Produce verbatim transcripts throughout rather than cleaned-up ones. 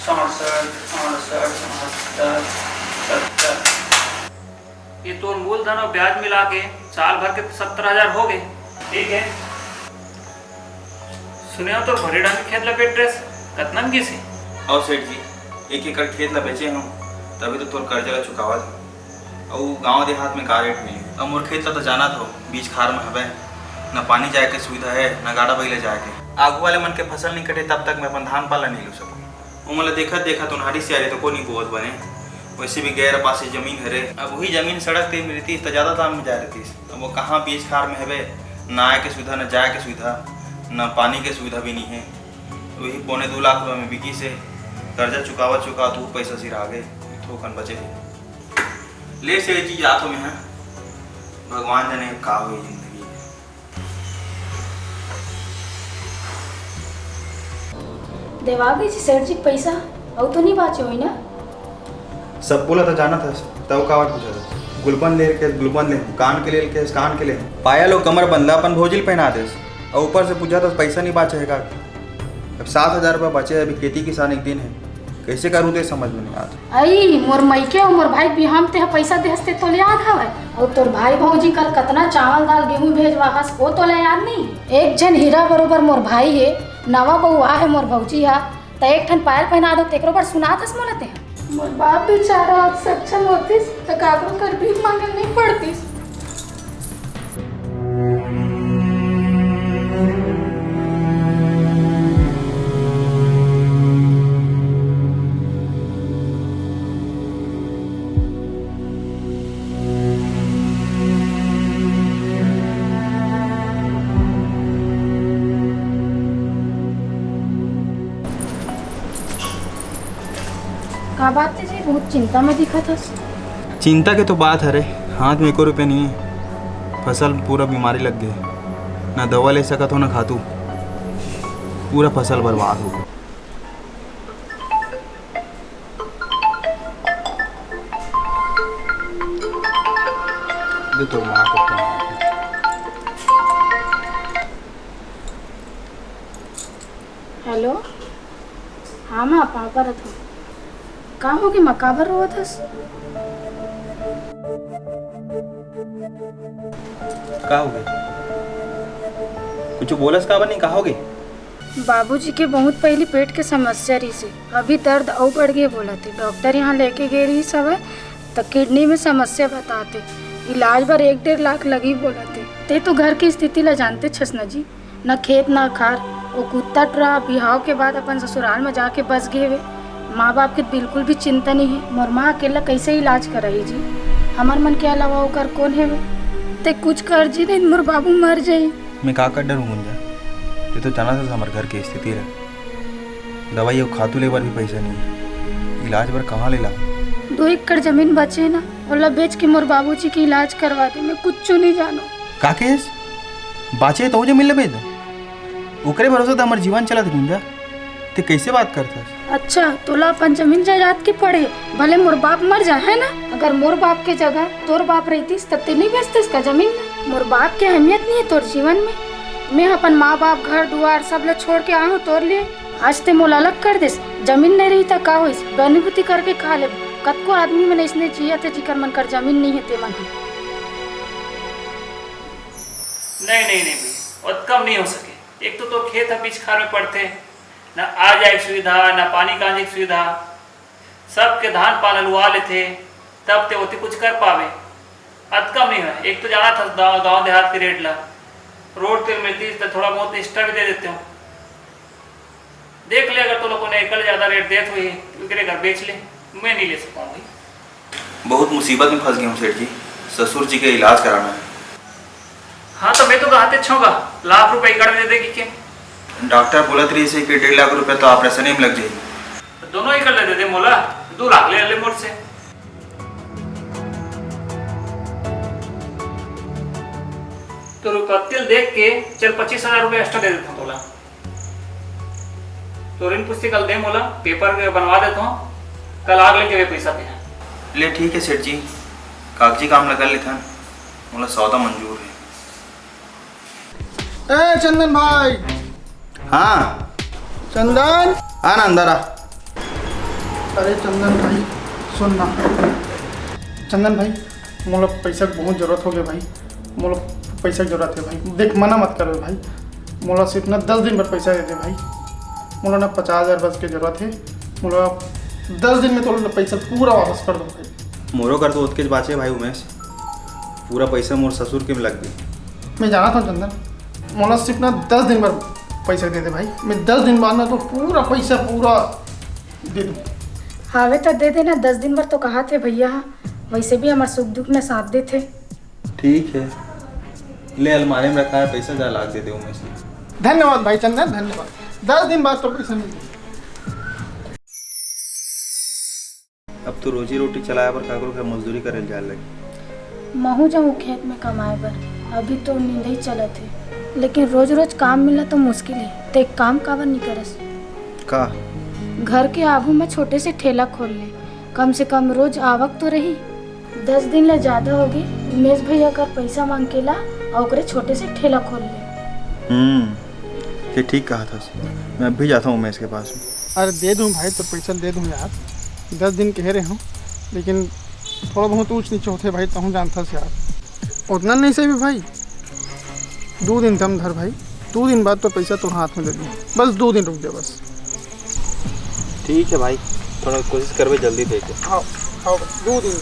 चौसठ, अड़सठ, उनहत्तर, सत्तर। ये तोर मूलधन अउ ब्याज मिला के साल भर के सत्तर हजार हो गए। ठीक है, सुने हो तोर भरे डांग खेत ला बेच डरेस, कतना म गिस हे? अउ सेठ जी, एक एकड़ खेत ला बेचे हूँ, तभी तो तोर कर्जा ला चुकावत हूँ। अउ गांव देहात में का रेट मिली? अब मोर खेत ला तो जानत हो, बीच खार में हवे, न पानी जाए के सुविधा है, न गाड़ा बइला जाए के। आगू वाले मन के फसल नहीं कटे, तब तक मैं अपन धान पान ला नहीं लू सकूँ। ओमन ला देखत देखत ओन्हारी सियारी तो को नहीं बोवत बने। वैसे भी गैर पास जमीन हरे, अब वही जमीन सड़क तीर में रहतीस तो ज्यादा दाम में जाए रहतीस। अब वो कहाँ बीच खार में हवे, न आए के सुविधा, न जाए के सुविधा, न पानी के सुविधा भी नहीं है। वही पौने दो लाख रुपया में बिकिस हे। कर्जा चुकावत चुकावत वो पैसा सिरा गे, थोकन बचे हे। ले सेठ जी, जात हो मैं, हाँ। भगवान जाने का होई जिंदगी। देवा गे जी सेठ जी के पैसा, अउ तो नहीं बाचे होई ना? सब बोला था, जानत हस, तब काबर पूछत हस? गुलबंद ले के, गुलबंद ले, कान के ले के, कान के ले। पायल अउ कमर बंद ला अपन भौजी ल पहना देस, अउ ऊपर से पूछत हस, पैसा नहीं बाचे हे का? अब सात हजार रुपया बचे हे, अभी खेती किसानी के दिन हे, कैसे करूँ ते समझ में नहीं आत। अई, मोर मइके अउ मोर भाई के बिहाव में तेहा पैसा देहस ते तोला याद हवय? अउ तोर भाई भौजी कल कतना चावल दाल गेहूं भेजवाहस, वो तोला याद नहीं? एक झन हीरा बरोबर मोर भाई हे, नवा बहू आ हे मोर भौजी हा, त एक ठन पायल पहना दो, तेकरो बर सुनात हस मोला तेहा। मोर बाप बेचारा आज सक्षम होतिस, त काकरो कर भीख मांगे नहीं पड़तिस। का बात हे जी, बहुत चिंता में दिखत हस। चिंता के तो बात हरे, हाथ में एको रुपया नहीं है, फसल पूरा बीमारी लग गए, ना दवा ले सकत हो ना खातू, पूरा फसल बर्बाद हो गया। दे तो माँ को फोन। हेलो, हाँ माँ, पाँव परत हँव। का होगे माँ, काबर रोवत हस? का होगे? कुछ बोलस काबर नहीं, का होगे? बाबूजी के बहुत पहिली पेट के समस्या रहिस हे, अभी दर्द अउ बढ़ गे बोलत हे। डॉक्टर यहाँ लेके गे रहिस हवय, त किडनी में समस्या बतात हे, इलाज बर एक डेढ़ लाख लगही बोलत हे। ते तो घर के स्थिति ला जानतेच हस न जी, न खेत न खार, ओ कुत्ता टुरा बिहाव के बाद अपन ससुराल में जाके बस गे हवे। माँ बाप के बिल्कुल भी चिंता नहीं हे। मोर माँ अकेला कैसे इलाज कराही जी? हमर मन के अलावा ओकर कोन हेवे? ते कुछ कर जी, नहीं मोर बाबू मर जाही। मैं का कर डरूं गुंजा? ते तो जानत हस हमर घर के स्थिति ला। दवाई अउ खातू ले बर भी पैसा नहीं हे। इलाज बर कहाँ ले लाऊं? दो एकड़ जमीन बचे ना, ओला बेच के मोर बाबूजी के इलाज करवा दे, मैं कुछू नहीं जानों। का कहेस? बाचे तो जमीन ल बेच दे। ओकरे भरोसे तो हमर जीवन चलत हे गुंजा। ते कैसे बात करथस? अच्छा, तोला अपन जमीन जायदाद के पड़े, भले मोर बाप मर जाए, है ना? अगर मोर बाप के जगह तोर बाप रहितिस, त ते नहीं बेचतिस का जमीन ला? मोर बाप के अहमियत नहीं है तोर जीवन में। मैं अपन माँ बाप, घर दुआर सब ला छोड़ के आए हूँ तोर लिए। आज ते मोला अलग कर देस। जमीन नहीं रही त का होइस? बनी बुती करके खा ले। कतको आदमी मन अइसने जियत हे, जिकर मन कर जमीन नहीं है, ते मन ह। नहीं, नहीं, नहीं भाई, ओतका म नहीं हो सके। एक तो तोर खेत ह बीच खार में पड़थे, ना आ जाए के सुविधा, ना पानी कांजे के सुविधा, सबके धान पान लुआ लेथे, तब ते ओती कुछ कर पावे। अतका म नहीं होय। एक तो जानत हस गाँव, गाँव देहात के रेट ला, रोड तेल मिलतिस त थोड़ा बहुत एक्स्ट्रा भी दे देते हो। देख ले, अगर तो लोगों ने एकड़ ज्यादा रेट देत होही, तो एकरे घर बेच ले, मैं नहीं ले सकूँ भाई। बहुत मुसीबत में फंस गया हूँ सेठ जी, ससुर जी के इलाज कराना है। हाँ, तो मैं तो कहाते छो गा, लाख रुपए एकड़ में दे देगी के? डॉक्टर बोलत रहिस हे कि डेढ़ लाख रुपया तो ऑपरेशन में लग जाही। तो दोनों एकड़ ले दे दे मोला, दो लाख ले ले मोर से। तो रुपया तेल देख के चल, पच्चीस हजार रुपया एक्स्ट्रा दे देता हूँ तोला। तो ऋण पुस्तिका ल दे मोला, पेपर के बनवा देत हूँ, कल आग लेके वे पैसा दे। ले ठीक है सेठ जी, कागजी काम ल कर लेथन, मोला सौदा मंजूर है। ए चंदन भाई। हाँ। चंदन। आ ना अंदर आ। अरे चंदन भाई, सुन ना। चंदन भाई, मोला पैसा के बहुत जरूरत हो गया भाई। मोला पैसा के जरूरत है भाई। देख, मना मत करबे भाई। मोला सिर्फ ना दस दिन बर पैसा दे दे भाई। मोला ना पचास हजार बस के जरूरत है। मोला दस दिन में तो पैसा पूरा वापस कर दो भाई। मोरो कर तो ओतकेच बाचे भाई उमेश, पूरा पैसा मोर ससुर के में लग गई। मैं जाना था चंदन, मोला सिर्फ ना दस दिन बर पैसा दे दे भाई। मैं दस दिन बाद ना तो पूरा पैसा पूरा दे दूँ। हावे तो दे देना, दस दिन बर तो कहा थे भैया हा। वैसे भी हमार सुख दुख में साथ देथे। ठीक है, ले अलमारी में रखा है पैसा, जा लाके दे दे उमेश। धन्यवाद भाई चंदन, धन्यवाद। दस दिन बाद तो पैसा मिल जाए। अब तो रोजी रोटी चलाए बर काकरो घर मजदूरी करे ल जाए लगे। महू जाऊँ खेत में कमाए बर, अभी तो निंदई चलत हे, लेकिन रोज रोज काम मिलना तो मुश्किल हे। ते काम काबर नहीं करस? का? घर के आगू में छोटे से ठेला खोल ले, कम से कम रोज आवक तो रही। दस दिन ले ज्यादा हो गए उमेश भैया कर पैसा मांग के ला, और ओकरे छोटे से ठेला खोल ले। हम्म, ये ठीक कहा था। मैं अभी जाता हूँ उमेश के पास। अरे दे दूँ भाई, तो पैसा दे दूँ यार। दस दिन कह रहे हूँ, लेकिन थोड़ा बहुत ऊंच नीचे होते भाई, तहूँ जानता से यार। उतना नहीं सही भाई, दो दिन दम धर भाई, दो दिन बाद तो पैसा तो हाथ में दे दूँ। बस दो दिन रुक जा बस। ठीक है भाई, थोड़ा कोशिश करबे जल्दी दे के। हाँ, हाँ, दो दिन।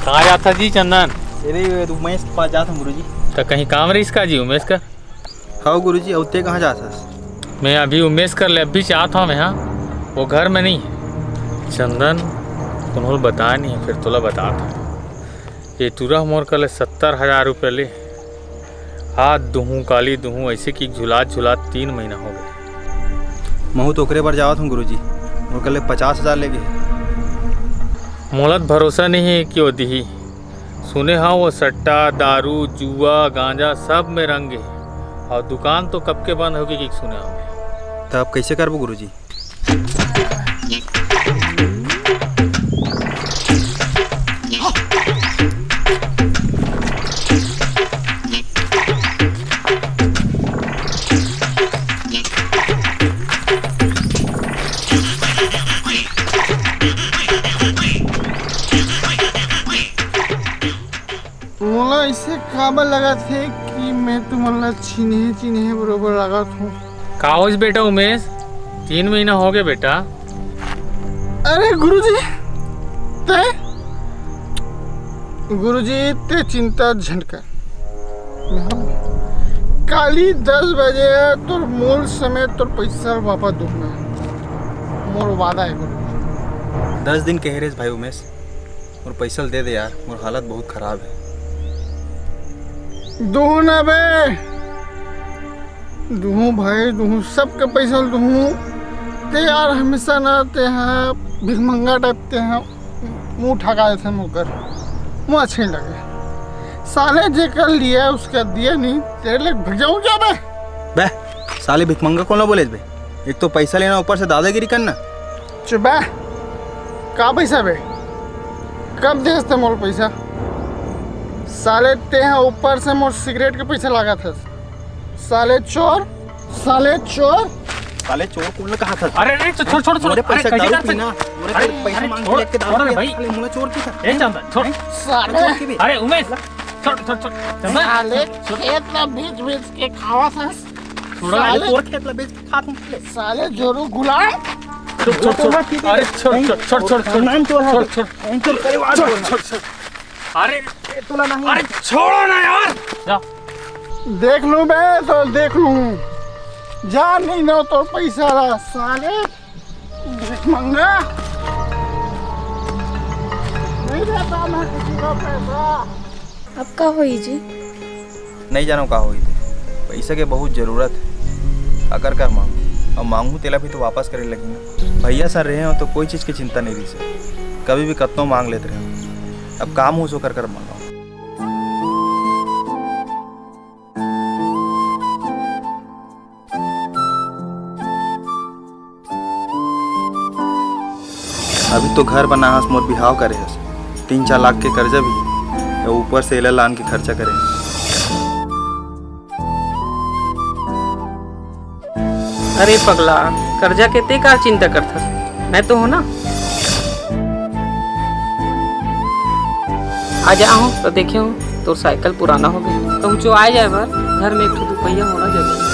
कहाँ जाता जी चंदन? अरे, उमेश के पास जाता हूँ गुरुजी। तो कहीं काम रहीस का जी उमेश का? हाँ गुरुजी, अउ ते कहाँ जात हस? मैं अभी उमेश कर ले, अभी से आत हूँ मैं, हाँ, वो घर में नहीं है। चंदन, कोनो ल बताए नहीं, फिर तोला बतात हूँ। ये टूरा मोर कर ले सत्तर हजार रुपये ले, आज दुहूँ, काली दुहूँ, ऐसे कि झुलात झुलात तीन महीना हो गए। महू तो ओकरे बर जावत हूँ गुरुजी, मोर कर ले पचास हजार ले गे। मोला त भरोसा नहीं है कि वो दिही। सुने हाँ, वो सट्टा, दारू, जुआ, गांजा सब में रंग है, और दुकान तो कब के बंद होगी कि सुने हमें। तब कैसे करबो गुरुजी? मोला ऐसे काबर लगत हे कि मैं तुमन ला चिन्हे चिन्हे बरोबर लगत हूँ। का होइस बेटा उमेश, तीन महीना हो गए बेटा। अरे गुरुजी, ते गुरुजी, ते चिंता झन कर। काली दस बजे तोर मूल समेत तोर पैसा वापस दूंगा, मोर वादा है गुरुजी। दस दिन कहे रेस भाई उमेश, मोर पैसा ल दे दे यार, मोर हालत बहुत खराब है। दूहूँ ना बे, दूहूँ भाई, दूहूँ, सबके पैसा ल दूहूँ। ते यार हमेशा ना ते हा भिखमंगा टाइप ते हा मुंह ठका देथे मोकर, मोला अच्छा नहीं लगे। साले जेकर लिया उसका दिया नहीं, तेरे लिए भग जाऊँ क्या बे? बे, साले भिखमंगा कौन ला बोले बे? एक तो पैसा लेना, ऊपर से दादागिरी करना। चुप बे। का पैसा बे? कब देस ते मोर पैसा? साले ते हा ऊपर से मोर सिगरेट के पैसा लागत हस। साले चोर, साले चोर। साले चोर कौन ला कहा था? अरे, अरे, छोड़, छोड़, छोड़। मोरे अरे, पैसा कैसे दारू कर पीना, सकते? मोरे अरे, पैसा अरे, मांग के छोड़, लेके दारू छोड़ रे पिया, भाई। साले मोला चोर की था। ए चंदन, छोड़। साले। चोर की भी। अरे उमेश, छोड़, छोड़, छोड़। चंदन। साले खेत ला बेच बेच के खावा था। छोड़ा। साले। और खेत ला बेच के खा तुम। साले जोरू गुलाम। छोड़, छोड़, छोड़। अरे, छोड़, छोड़, छोड़, छोड़, छोड़। नाम चोर है। छोड़, छोड़। छोड़, छोड़। अरे, ये तोला नहीं। अरे, छोड़ो ना यार। जा। देख लूं बे, तो देख लूं। जा, नहीं दो तो पैसा ला, साले। भीख मंगा। नहीं देता मैं किसी को पैसा। अब का होई जी? नहीं जानो का होई थे। पैसा के बहुत जरूरत है। अगर कर मांग, अब मांगू तेला भी तो वापस करे लगी ना। भैया सर रहे हो तो कोई चीज की चिंता नहीं रही सर। कभी भी कतनो मांग लेते रहे हो। अब काम हो सो कर कर मांगा। अभी तो घर बना हस, मोर बिहाव करे हस, तीन चार लाख के कर्जा भी। अउ ऊपर से एला लान के खर्चा करे। अरे पगला, कर्जा के ते का चिंता करथस? मैं तो हूं ना। आज आहूं त देखे हूं, तोर साइकिल पुराना हो गए। कहूं चो आए जाए बर, घर में एक ठो दुपहिया होना जरूरी हे।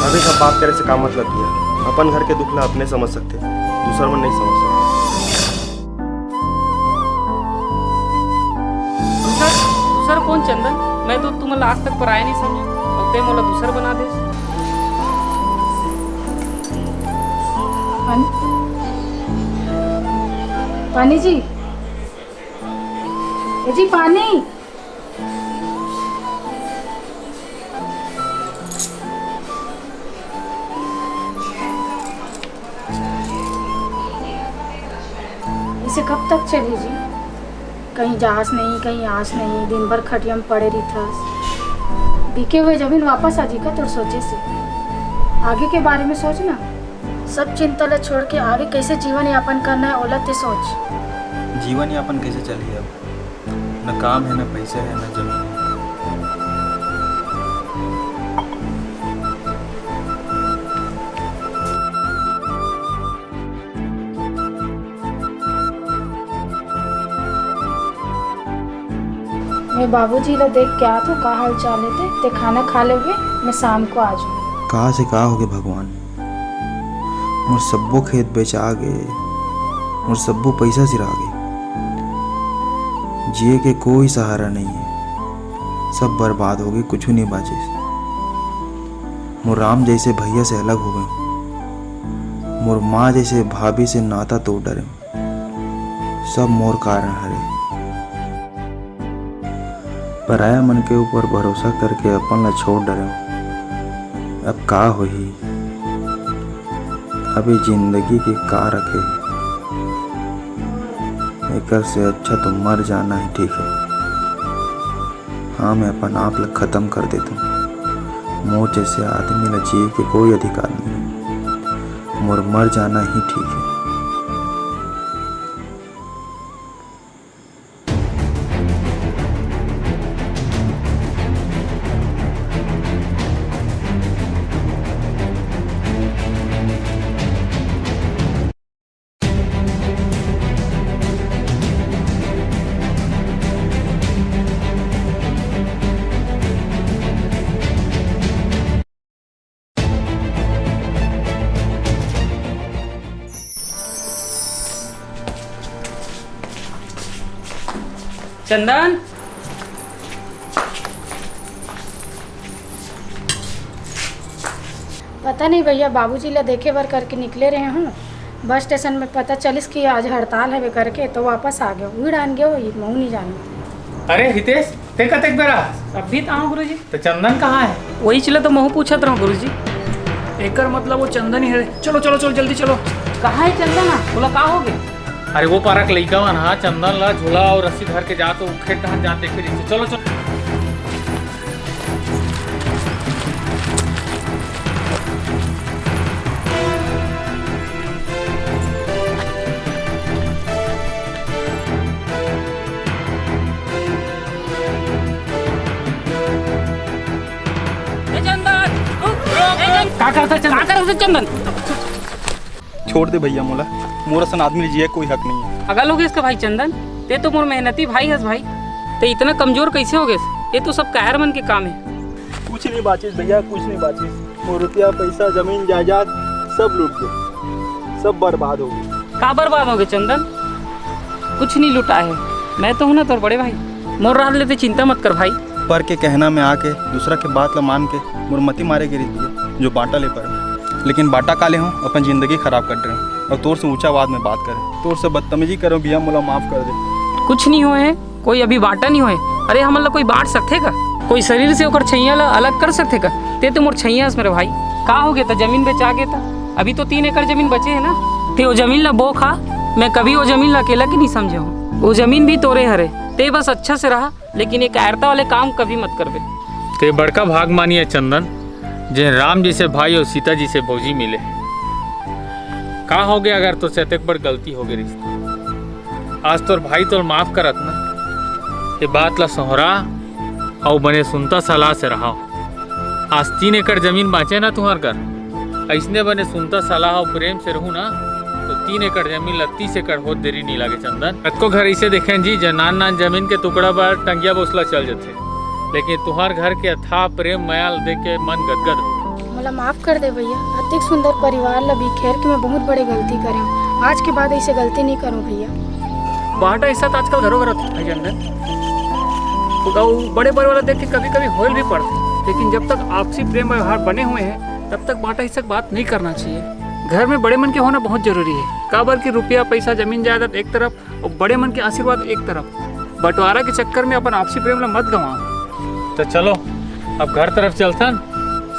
अभी सब बात करे से का मतलब हे? अपन घर के दुख ला अपने समझ सकथे, दूसर मन नहीं समझ सकते। दूसर, दूसर कौन चंदन? मैं तो तुमन ला आज तक पराया नहीं समझे, अउ ते मोला दूसर बना देस। पानी, पानी जी, ए जी, पानी। इसे कब तक चली जी? कहीं जास नहीं, कहीं आस नहीं, दिन भर खटिया में पड़े रहिथस। बिके हुए जमीन वापस आ जी का तोर सोचे से? आगे के बारे में सोच ना। सब चिंता ला छोड़ के आगे कैसे जीवन यापन करना है, ओला ते सोच। जीवन यापन कैसे चलही अब? न काम है, न पैसा है, न जमीन है। मैं बाबूजी ला देख के आत हूँ, का हाल चाल हे ते, ते खाना खा लेबे, मैं शाम को आ जाऊँ। कहाँ से का होगे भगवान, मोर सब्बो खेत बेचा गे, मोर सब्बो पैसा सिरा गे, जिए के कोई सहारा नहीं है, सब बर्बाद हो गए, कुछ नहीं बाचिस। मोर राम जैसे भैया से अलग हो गए, मोर माँ जैसे भाभी से नाता तोड़ डरे। सब मोर कारण हरे। पराया मन के ऊपर भरोसा करके अपन ला छोड़ डरेंव। अब का होही? अभी जिंदगी के का रखे? एकर से अच्छा तो मर जाना ही ठीक है। हाँ, मैं अपन आप ला खत्म कर देथंव। मोर जैसे आदमी ला जिए के कोई अधिकार नहीं है। मोर मर जाना ही ठीक है। चंदन, पता नहीं भैया, बाबूजी ला देखे बर करके निकले रहे हूँ, बस स्टेशन में पता चलिस कि आज हड़ताल हवे करके, तो वापस आ गयो। उड़ आन गयो, ये महू नहीं जानू। अरे हितेश, ते कतेक बेरा? अभी तो आऊँ गुरुजी। तो चंदन कहाँ है? वही चला तो महू पूछत रहूँ गुरुजी। एकर मतलब वो चंदन ही है। चलो, चलो, चलो, जल्दी चलो। कहाँ है चंदन? बोला, का हो गया? अरे वो पारा के लइका मन हा चंदन ला झोला और रस्सी धर के जात, वो खेत डहर जात देखे रहिस। चलो, चलो। ए चंदन, रुक, रुक, ए चंदन। का करता चंदन? का करता चंदन? छोड़ दे भैया मोला, मोर असन आदमी ले जिए कोई हक नहीं है। पागल हो गए इसका भाई चंदन, ते तो मोर मेहनती भाई हस भाई, ते इतना कमजोर कैसे हो गए? ये तो सब कायर मन के काम है। कुछ नहीं बाचिस भैया, कुछ नहीं बाचिस। मोर रुपया, पैसा, जमीन, जायदाद सब लूट गए, सब बर्बाद हो गए। का बर्बाद हो गए चंदन? कुछ नहीं लुटा है, मैं तो हूं ना तोर बड़े भाई। मोर रहत ले ते चिंता मत कर भाई। पर के कहना में आके दूसरा के बात ला मान के मोर मती मारे गे रहिस भैया, जो बांटा ले पर। लेकिन बांटा का ले हूं, अपन जिंदगी खराब कर रहे हूं और तोर से ऊंचा आवाज में बात करे, तोर से बदतमीजी करे हूं भैया, मोला माफ कर दे। कुछ नहीं होए है, कोई अभी बांटा नहीं होए। अरे हमन ला कोई बांट सकथे का? कोई शरीर से ओकर छैया ला अलग कर सकथे का? ते तो मोर छैया हस मेरे भाई। का हो गया था, जमीन बेचा गया था, अभी तो तीन एकड़ जमीन बचे है ना, ते वो जमीन ला बो खा। मैं कभी वो जमीन ला अकेला के नहीं समझे हूँ। वो जमीन भी तोरे हरे, ते बस अच्छा से रहा, लेकिन ये कायरता वाले काम कभी मत करबे। ते बड़का भाग मानिया चंदन, जे राम जइसे भाई अउ सीता जइसे भौजी मिले। का होगे अगर तोर से अतेक बड़ गलती होगे रहिस त? आज तोर भाई तोर माफ करत ना, ये बात ला सोहरा अउ बने सुनता सलाह से रहा। आज तीन एकड़ जमीन बाँचे ना तुँहर घर, अइसने बने सुनता सलाह अउ प्रेम से रहू ना, त तीन एकड़ जमीन ला तीस एकड़ होत देरी नइ लागे चंदन। कतको घर अइसे देखेन जी, जे नान नान जमीन के टुकड़ा बर टंगिया बोसला चल जथे, लेकिन तुँहर घर के अथाह प्रेम मया ल देख के मन गदगद हो। मोला माफ कर दे भैया, अतेक सुंदर परिवार ला बिखेर के मैं बहुत बड़े गलती करे हूँ। आज के बाद अइसे गलती नइ करूँ भैया। बाँटा हिस्सा त आजकल घरो घर होथे भाई चंदन, अउ बड़े परिवार ला देख के कभी कभी होइल भी पड़थे, लेकिन जब तक आपसी प्रेम व्यवहार बने हुए हैं, तब तक बाँटा हिस्सा की बात नहीं करना चाहिए। घर में बड़े मन के होना बहुत जरूरी है, काबर कि रुपया, पैसा, जमीन जायदाद एक तरफ अउ बड़े मन के आशीर्वाद एक तरफ। बंटवारा के चक्कर में अपन आपसी प्रेम ला मत गंवाओ। त चलो, अब घर तरफ चलथन,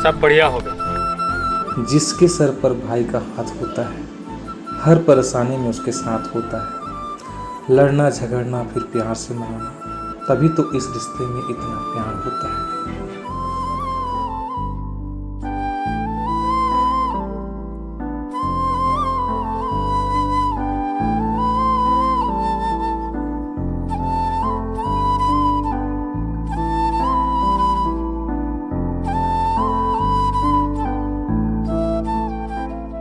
सब बढ़िया होगे। जिसके सर पर भाई का हाथ होता है, हर परेशानी में उसके साथ होता है। लड़ना झगड़ना फिर प्यार से मनाना, तभी तो इस रिश्ते में इतना प्यार होता है।